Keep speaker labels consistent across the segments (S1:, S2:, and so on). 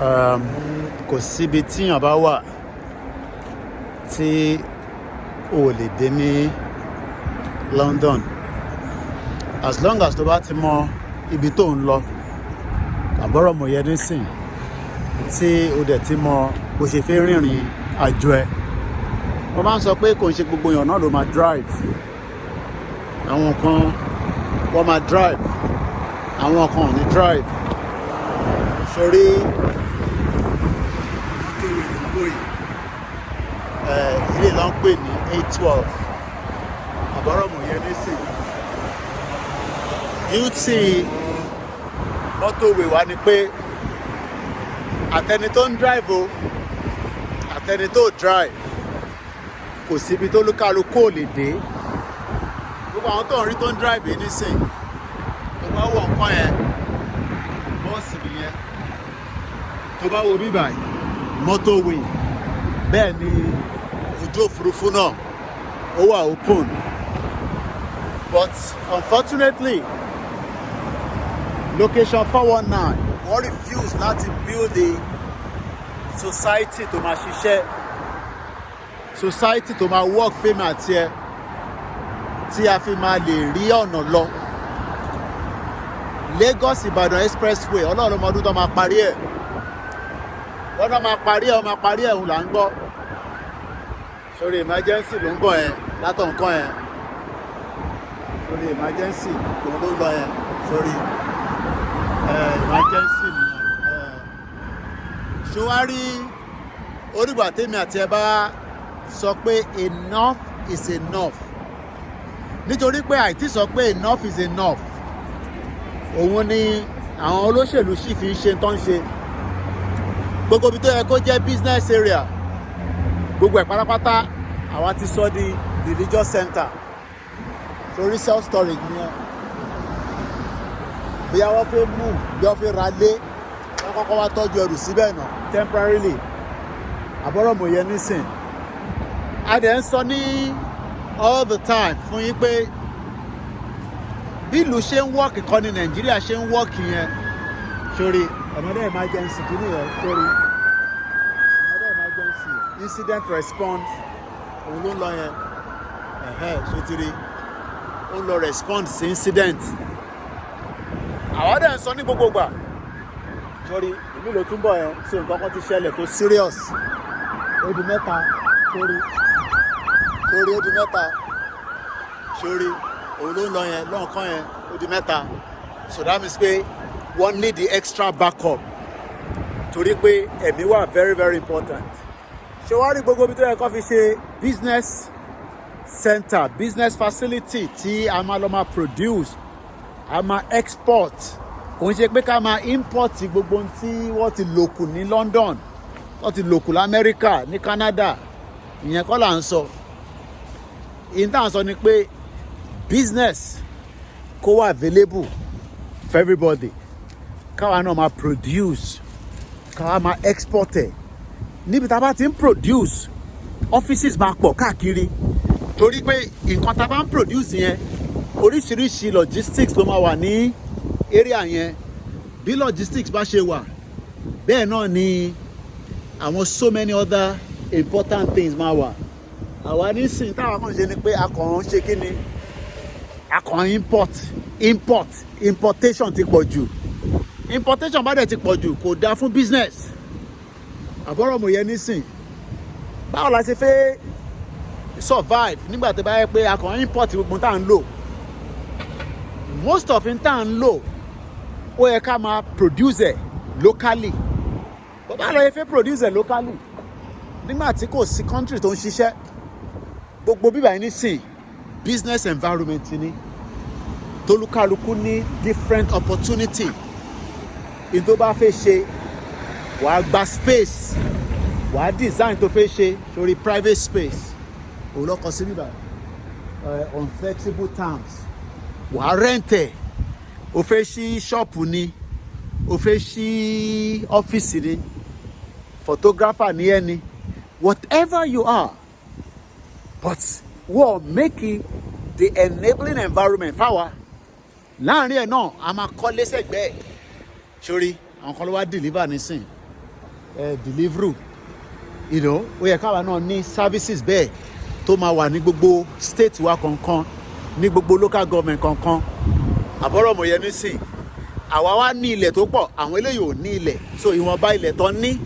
S1: Kò síbi tíyàn bá wà tí o ò lè dé ní London, as long as tó bá ti mọ ibi tó ń lọ. Àbọ̀rọ̀ mọ̀ yẹn nísìn, tí o dẹ̀ ti mọ bó ṣe fẹ́ rìnrìn àjò ẹ̀. Mo máa ń sọ pé kò ń ṣe gbogbo èèyàn náà ló máa drive. Àwọn kan wọ́n máa drive, àwọn kan ò ní drive. Sórí mọ́tò ìdìbò yìí, ilé ló ń pè ní A12. Àbọ̀rọ̀ mọ̀ yẹn nísìn, beauty motorway wa ni pé àtẹni tó ń drive o, àtẹni tó drive, kò síbi tó lúkálukú ò lè dé. Gbogbo àwọn tó ń rí tó ń drive yìí nísìn, tó bá wọ nǹkan yẹn, bọ́ọ̀sì nìyẹn. Tó bá wo bíbà yìí, motorway. Bẹ́ẹ̀ ni ojú òfurufú náà ó wà open, but unfortunately, Location 419, wọ́n refuse láti build the society tó máa ṣiṣẹ́, society tó máa work fẹ́mi àti ẹ, tí a fi máa lè rí ọ̀nà lọ. Lagos Ìbàdàn Expressway, Ọlọ́run ọmọdún tó máa parí ẹ̀. Wọ́n náà máa parí ẹ̀, wọ́n máa parí ẹ̀, òun là ń gbọ́. Sórí emergency ló ń bọ̀ yẹn látọ̀ nǹkan yẹn. Sórí emergency òun ló ń lọ yẹn. Sórí emergency nìyẹn. Ṣé wàá rí orígbà tèmi àti ẹ bá sọ pé enough is enough? Nítorí pé àìtí sọ pé enough is enough, òun ni àwọn olóṣèlú sì fi ń ṣe tó ń ṣe. Gbogbo ibi tó yẹ kó jẹ́ business area, gbogbo ẹ̀ pátápátá, àwa ti sọ di religious center. Torí self storage nìyẹn. Bóyá wọ́n fẹ́ move, bí wọ́n fẹ́ ra lé, wọ́n kọ́kọ́ wá tọ́jú ẹrù síbẹ̀ náà temporarily. Àbọ̀rọ̀ mòye nísìn, a dẹ̀ ń sọ ní all the time fún yín pé bí ìlú ṣe ń work kọ́ ni Nàìjíríà ṣe ń work yẹn. Sórí another emergency kí nìyẹn? Sórí another emergency, incident response, òun ló ń lọ yẹn. Ẹ̀hẹ́, sotiri ó ń lọ respond sí incident. Àwọn dẹ̀ ń sọ ní gbogbo ìgbà. Sórí ìlú ló túnbọ̀ yẹn, so nǹkan kan ti ṣẹlẹ̀ tó serious. Ó di mẹ́ta. Sórí, sórí, ó di mẹ́ta. Sórí òun ló ń lọ yẹn lọ́nkán yẹn, ó di mẹ́ta. So that means pé wọ́n need the extra backup, torí pé ẹ̀mí wà very, very important. Ṣé wàá rí gbogbo ibi tó yẹ kó fi ṣe business center, business facility, tí a máa lọ máa produce, a máa export? Kò ń ṣe pé ká máa import gbogbo ohun tí wọ́n ti lòkù ní London, wọ́n ti lòkù lamẹ́ríkà, ní Canada. Ìyẹn kọ́ là ń sọ. Ìyẹn tá à ń sọ ni pé business kó wà available for everybody, káwa náà máa produce, káwa máa export ẹ̀. Níbi tá a bá ti ń produce, offices máa pọ̀ káàkiri, torí pé nǹkan tá a bá ń produce yẹn, oríṣiríṣi logistics ló máa wà ní area yẹn. Bí logistics bá ṣe wà, bẹ́ẹ̀ náà ni àwọn so many other important things máa wà. Àwa nísìnyí, táwa kàn ṣe ni pé a kàn ń ṣe kí ni? A kàn ń import, import. Importation ti pọ̀ jù. Importation bá dẹ̀ ti pọ̀ jù, kò dáa fún business. Àbọ̀rọ̀ mò yẹ nísìn, báwo la ṣe fẹ́ survive nígbà tó bá yẹ pé a kàn import gbogbo tá à ń lò? Most of tá à ń lò, ó yẹ ká máa produce ẹ̀ locally. Bó bá lọ yẹ fẹ́ produce ẹ̀ locally nígbà tí kò sí country tó ń ṣiṣẹ́? Gbogbo bíbá yìí nísìn, business environment ni, tolúkálukú ní different opportunity. In tó bá fẹ́ ṣe, wàá gba space, wàá design tó fẹ́ ṣe sórí private space. Òun lọ́kọ sí bíbá on flexible terms, wàá rent ẹ̀. O fẹ́ ṣí ṣọ́ọ̀pù ni, o fẹ́ ṣí ọ́fíìsì ni, photographer ní ẹni, whatever you are, but wọ́n make the enabling environment fáwa. Láàrin ẹ̀ náà, a máa kọ́lé sẹ́gbẹ́ẹ̀. Sórí àwọn kan ló wá deliver nísìn. Delivery. Ó yẹ káwa náà ní services bẹ́ẹ̀ tó máa wà ní gbogbo state wa kọ̀ọ̀kan, ní gbogbo local government kọ̀ọ̀kan. Àbọ̀rọ̀ mọ̀ yẹn nísìn, àwa wá ní ilẹ̀ tó pọ̀, àwọn eléyìí ò ní ilẹ̀. So ìwọ̀nba ilẹ̀ tó ní,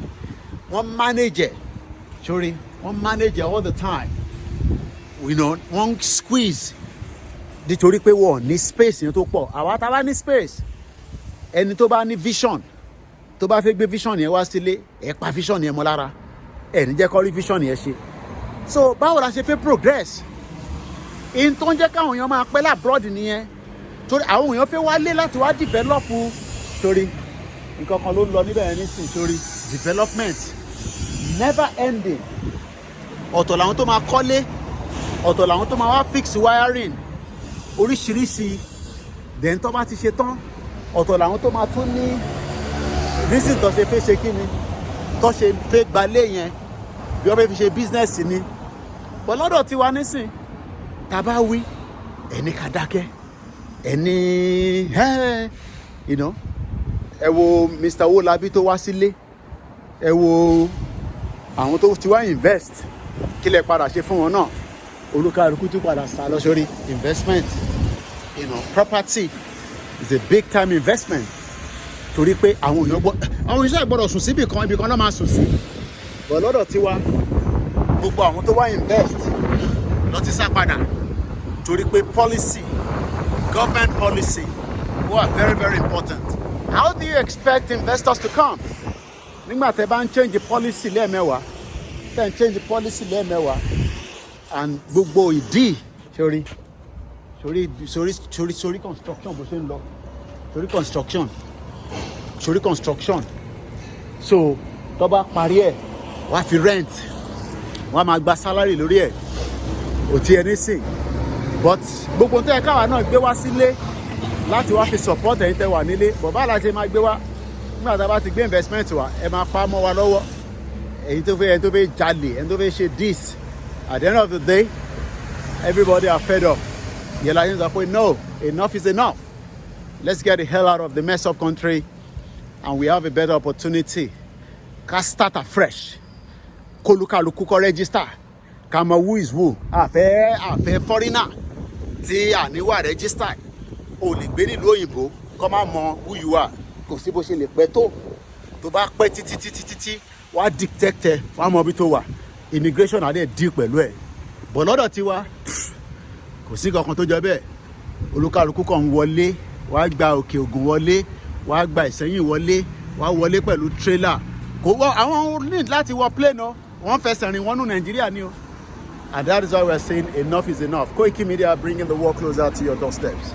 S1: wọ́n manage ẹ̀ sórí, wọ́n manage ẹ̀ all the time, wọ́n squeeze nítorí pé wọ́n ní space yẹn tó pọ̀. Àwa tá a bá ní space, ẹni tó bá ní vision, tó bá fẹ́ gbé vision yẹn wá sílé, ẹ̀ pa vision yẹn mọ́ lára, ẹ̀ ní jẹ́ kó rí vision yẹn ṣe. So báwo la ṣe fẹ́ progress? In tó ń jẹ́ káwọn èèyàn máa pẹ́ l'abroad nìyẹn, torí àwọn èèyàn fẹ́ wálé láti wá develop, torí nǹkan kan ló ń lọ níbẹ̀ yẹn nísìnyí, torí development never ending. Ọ̀tọ̀ làwọn tó máa kọ́lé, ọ̀tọ̀ làwọn tó máa wá fix wiring oríṣiríṣi. Then tó bá ti ṣe tán, ọ̀tọ̀ làwọn tó máa tún ní reason tó ṣe fẹ́ ṣe kí ni, tó ṣe fẹ́ gbalé yẹn, bí wọ́n fẹ́ fi ṣe business ni. But lọ́dọ̀ tiwa nísìn, tá a bá wí, ẹni ká dákẹ́, ẹni ẹ wo Mr. Owólabí tó wá sílé, ẹ wo àwọn tó ti wá invest, kí lẹ padà ṣe fún wọn náà? Olúkálukú tún padà sá lọ sórí investment. Property is a big time investment, torí pé àwọn èèyàn gbọ́, àwọn èèyàn gbọ́dọ̀ sùn síbì kan, ibì kan náà máa sùn sí. But lọ́dọ̀ tiwa, gbogbo àwọn tó wá invest lọ ti sá padà, torí pé policy, government policy wà very, very important. How do you expect investors to come nígbà tẹ́ bá ń change policy lẹ́ẹ̀mẹ́wàá, tẹ́ ń change policy lẹ́ẹ̀mẹ́wàá? And gbogbo ìdí sórí sórí sórí sórí sórí construction bó ṣe ń lọ, sórí construction, sórí construction. So tó bá parí ẹ̀, wàá fi rent, wọ́n á máa gba salary lórí ẹ̀, ò tí ẹ ní sìn. But gbogbo tó yẹ káwa náà gbé wá sílé láti wá fi support ẹ̀yin tẹ́ wà nílé bọ̀, bá la ṣe máa gbé wá nígbà tá a bá ti gbé investment wá, ẹ máa pa mọ́ wa lọ́wọ́. Ẹ̀yin tó fẹ́, ẹni tó fẹ́ jalè, ẹni tó fẹ́ ṣe this, at the end of the day, everybody are fed up. Yẹn la yẹn sọ pé no, enough is enough. Let's get the hell out of the mess up country and we have a better opportunity. Ká start afresh, kólúkálukú kó register, ká mọ who is who. Àfẹ́ foreigner tí àníwá register o lè gbé nílùú òyìnbó kó má mọ who you are. Kò sí bó ṣe lè pẹ́ tó, tó bá pẹ́ títí títí títí, wàá detect ẹ, wàá mọ ibi tó wà, immigration á dẹ̀ deal pẹ̀lú ẹ̀. Bọ̀ lọ́dọ̀ tiwa, kò sí kankan tó jọ bẹ́ẹ̀. Olúkálukú kan ń wọlé, wàá gba Òkè Ògùn wọlé, wàá gba Ìsẹ́yìn wọlé, wàá wọlé pẹ̀lú tírélà. Kò wọ àwọn need láti wọ plane o, wọ́n fẹsẹ̀ rìn wọnú Nàìjíríà ni o. And that is why we are saying enough is enough. Koiki Media, bringing the world closer to your doorsteps.